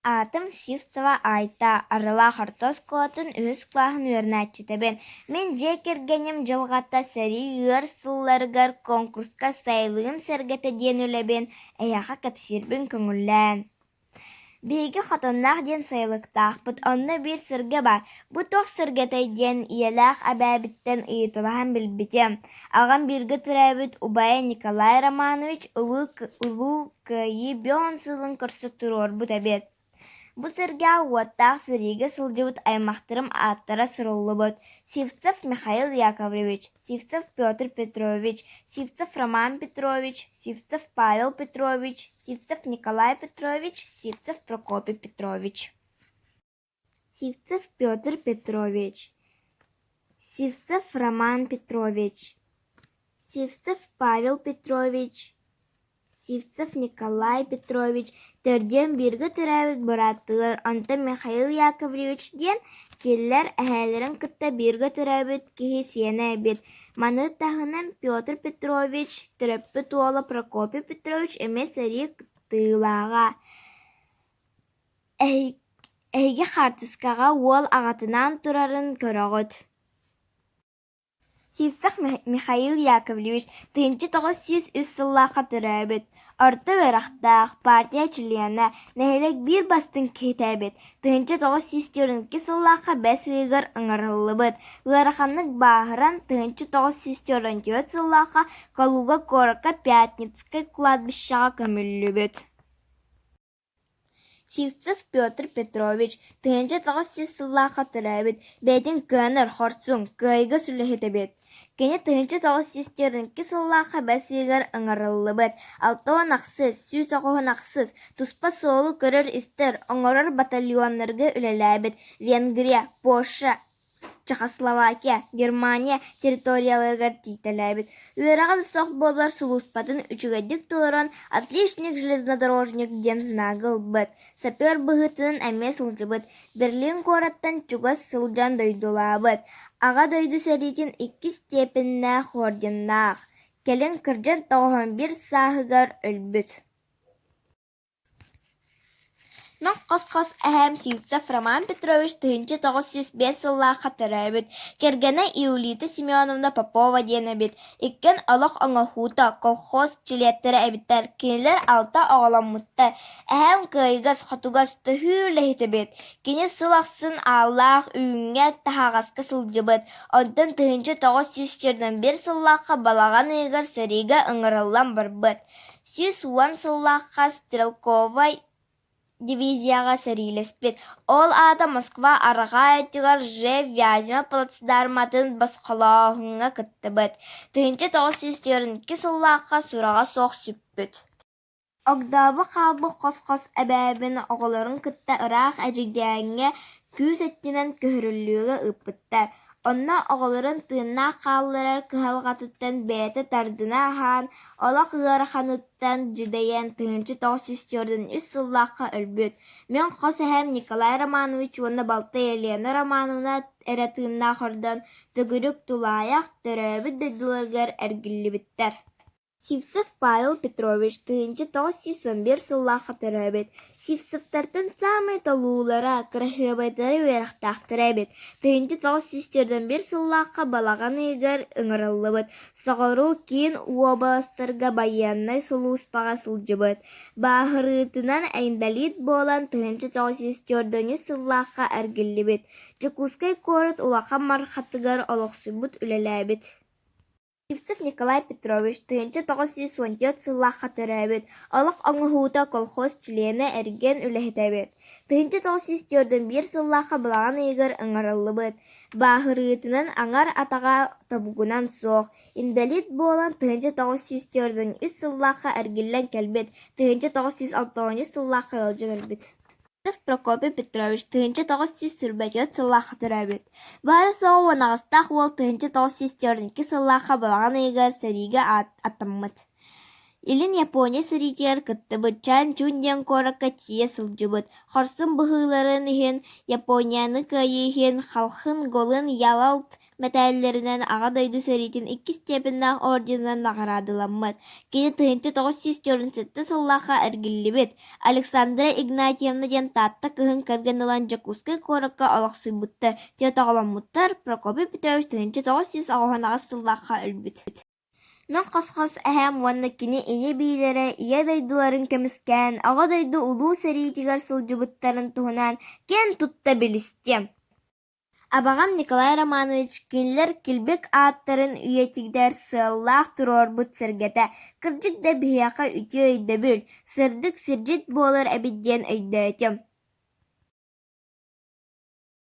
Аатым Сивцева Айта, Арылаах орто оскуолатын үһүс кылааһын үөрэнээччитэбин. Мин дьиэ кэргэним дьылҕата сэрии ыар сылларыгар конкурска «Сайылыгым сэргэтэ» диэн үлэбин эһиэхэ кэпсиирбин көҥүллээн. Биһиги Хотонноох диэн сайылыктаахпыт, онно биир сэргэ баар. Бу туох сэргэтэй диэн ийэлээх эбээбиттэн ыйыталаһан билбитим. Аҕам бииргэ төрөөбүт убайа Николай Романович Улуу Улуу Кыайыы бион сылын көрсө туруорбут эбит. Бу сэргэҕэ уоттаах сэриигэ сылдьыбыт аймахтарым ааттара суруллубут: Сивцев Михаил Яковлевич, Сивцев Петр Петрович, Сивцев Роман Петрович, Сивцев Павел Петрович, Сивцев Николай Петрович, Сивцев Прокопий Петрович. Сивцев Петр Петрович, Сивцев Роман Петрович, Сивцев Павел Петрович, Сивцев Николай Петрович төрдүөн бииргэ төрөөбүт бырааттыылар, онтон Михаил Яковлевич диэн кинилэр эһээлэрин кытта бииргэ төрөөбүт киһи сиэнэ эбит. Маны таһынан Петр Петрович төрөппүт уола Прокопий Петрович эмиэ сэрии кыттыылааҕа. Эһиги хаартыскаҕа уол аҕатынаан турарын көрөҕүт Сивцев Михаил Яковлевич 1903 сыллаахха төрөөбүт, орто үөрэхтээх, партия чилиэнэ, нэһилиэк биир бастыҥ киһитэ эбит. 1942 сыллаахха бэс ыйыгар ыҥырыллыбыт, ыараханнык бааһыран 1944 сыллаахха Калуга куоракка Пятницкай кладбищеҕа көмүллүбүт. Сивцев Петр Петрович 1900 сыллаахха төрөөбүт, бэйэтин кыанар, хорсун, кыайыгас үлэһит эбит. Кини 1942 сыллаахха бэс ыйыгар ыҥырыллыбыт, 68, 198 туспа суолу көрөр-истэр, оҥорор батальоннарга үлэлээбит, Венгрия, Польша, Чехословакия, Германия территорияларыгар тиийтэлээбит, үөрэҕэ да суох буоллар сулууспатын үчүгэйдик толорон «Отличник железнодорожник» диэн знагы ылбыт, сапер быһыытынан эмиэ сылдьыбыт, Берлин куораттан чугас сылдьан дойдулаабыт, Аҕа дойду сэриитин иккис степеннээх орденнаах, кэлин кырдьан 91 сааһыгар өлбүт. Мин хос-хос эһээм Сивцев Роман Петрович 1905 сыллаахха төрөөбүт, кэргэнэ Иулита Семеновна Попова диэн эбит, иккиэн олох оҥоһуута, колхоз чилиэттэрэ эбиттэр, кинилэр алта оҕоломмуттар. Эһээм кыайыгас, хотугас, төһүү үлэһит эбит. Кини сыл ахсын Ааллаах Үүҥҥэ таһаҕаска сылдьыбыт, онтон 1941 сыллаахха балаҕан ыйыгар сэриигэ ыҥырыллан барбыт. 110 сыллаахха стрелковай дивизияҕа сэриилэспит, ол аата Москва арҕаа өттүгэр Ржев-Вязьма плацдарматын босхолооһуҥҥа кыттыбыт, 1942 сыллаахха сураҕа суох сүппүт. Огдообо хаалбыт хос-хос эбээбин оҕолорун кытта ыраах Эдьигээҥҥэ күүс өттүнэн көһөрүллүүгэ ыыппыттар. Онно оҕолорун тыыннаах хаалларар кыһалҕатыттан бэйэтэ тардына аһаан, олох ыараханыттан дьүдэйэн 1943 сыллаахха өлбүт. Мин хос эһээм Николай Романович уонна балта Елена Романовна эрэ тыыннаах ордон, төгүрүк тулаайах, төрөөбүт дойдуларыгар эргиллибиттэр. Сивцев Павел Петрович 1911 сыллаахха төрөөбүт, Сивцевтартан саамай толуулара, кыраһыабайдара үөрэхтээхтэрэ эбит. 1941 сыллаахха балаҕан ыйыгар ыҥырыллыбыт, соҕуруу киин уобаластарга байыаннай сулууспаҕа сылдьыбыт. Бааһырыытынан инбэлиит буолан 1943 сыллаахха эргиллибит. Дьокуускай куорат Улахан Мархатыгар олохсуйбут үлэлээбит. Сивцев Николай Петрович 1914 сыллаахха төрөөбүт, олох оҥоһуута колхоз чилиэнэ, эргиэн үлэһитэ эбит. 1941 сыллаахха балаҕан ыйыгар ыҥырыллыбыт, бааһырыытынан аҥар атаҕа тобугунан суох, инбэлиит буолан 1943 сыллаахха эргиллэн кэлбит, 1963 сыллаахха ыалдьан өлбүт. Прокопий Петрович 1924 сыллаахха төрөөбүт. Баара-суоҕа 18-таах уол 1942 сыллаахха балаҕан ыйыгар сэриигэ аттаммыт. Илин Япония сэриитигэр кыттыбыт, Чан-Чун диэн куоракка тиийэ сылдьыбыт, хорсун быһыыларын иһин Японияны кыайыы иһин Халхин-Голын Ялалт мэтээллэринэн Аҕа дойду сэриитин иккис степеннээх орденынан наҕараадаламмыт. Кини 1947 сыллаахха эргиллибит. Александра Игнатьевна диэн Таатта кыһын кэргэн ылан Дьокуускай куоракка олохсуйбуттар, түөрт оҕоломмуттар. Прокопий Петрович 1988 сыллаахха өлбүт. Мин хос-хос эһээм уонна кини ини-биилэрэ Ийэ дойдуларын көмүскээн, Аҕа дойду Улуу сэриитигэр сылдьыбыттарын туһунан киэн тутта билистим. Абаҕам Николай Романович кинилэр килбик ааттарын үйэтитэр сыаллаах туруорбут сэргэтэ, кырдьык да биһиэхэ үтүө өйдөбүл, сырдык сирдьит буолар эбит диэн өйдөөтүм.